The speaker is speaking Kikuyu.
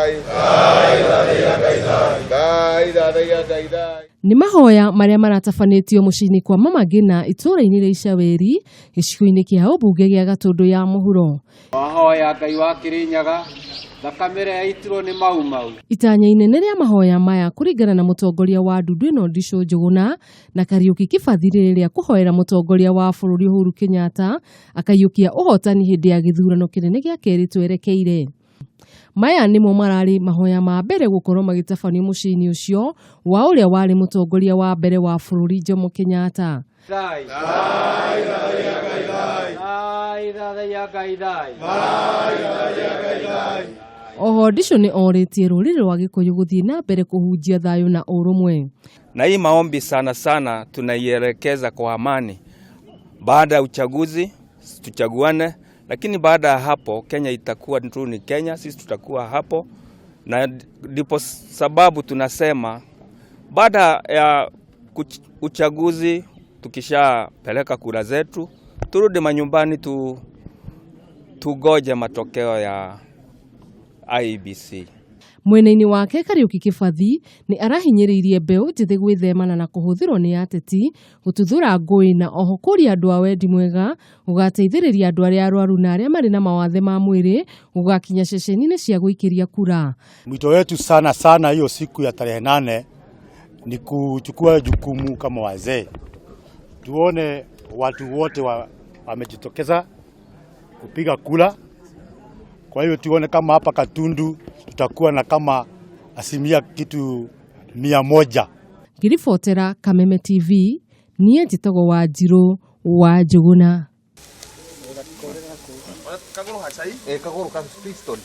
Thai. Thai thathaiya Ngai thai. Nĩ mahoya marĩa maratabanĩtio mũciĩ-inĩ kwa Mama Ngina itũũra-inĩ rĩa Icaweri, gĩcigo-inĩ kĩa ũmbunge gĩa Gatũndũ ya Mũhuro. Wahoya Ngai wa Kĩrĩnyaga, thakame ĩrĩa yaitirwo nĩ Mau Mau. Itanya inene rĩa mahoya maya kũringana na mũtongoria wa ndundu ĩno Ndicũ Njũgũna na Kariũki Kĩbathi rĩrĩ rĩa kũhoera mũtongoria wa bũrũri Uhuru Kenyatta akaiyũkia ũhotani hĩndĩ ya gĩthurano kĩnene gĩa kerĩ twerekeire. Maya nĩmo mararĩ mahoya ma mbere gũkorwo magĩtabanio mũciĩ-inĩ ũcio wa ũrĩa warĩ mũtongoria wa mbere wa bũrũri Jomo Kenyatta. Thai. Thai thathaiya Ngai thai. Oho Ndicũ nĩ orĩtie rũrĩrĩ rwa Gĩkũyũ gũthiĩ na mbere kũhunjia thayũ na ũrũmwe. Na hii maombi sana sana tunaielekeza kwa amani. Baada ya uchaguzi tuchaguane, lakini baada ya hapo Kenya itakuwa tu ni Kenya, sisi tutakuwa hapo, na ndipo sababu tunasema baada ya uchaguzi tukishapeleka kura zetu turudi manyumbani tugoje matokeo ya IEBC. Mwena-inĩ wake Kariũki Kĩbathi nĩ arahinyĩrĩirie mbeũ njĩthĩ gwĩthemana na kũhũthĩrwo nĩ ateti gũtuthũra ngũĩ na oho kũria andũ a wendi mwega gũgateithĩrĩria andũ arĩa arwaru na arĩa marĩ na mawathe ma mwĩrĩ gũgakinya ceceni-inĩ cia gũikĩria kura. Mwito wetu sana sana hiyo siku ya tarehe 8 ni kuchukua jukumu kama wazee, tuone watu wote wamejitokeza kupiga kura. Kwa hiyo tuone kama hapa Gatundu tutakuwa na kama asilimia kitu 100. Ngĩribotera Kameme TV, niĩ njĩtagwo Wanjirũ wa Njũgũna. Kagũrũ ka piston.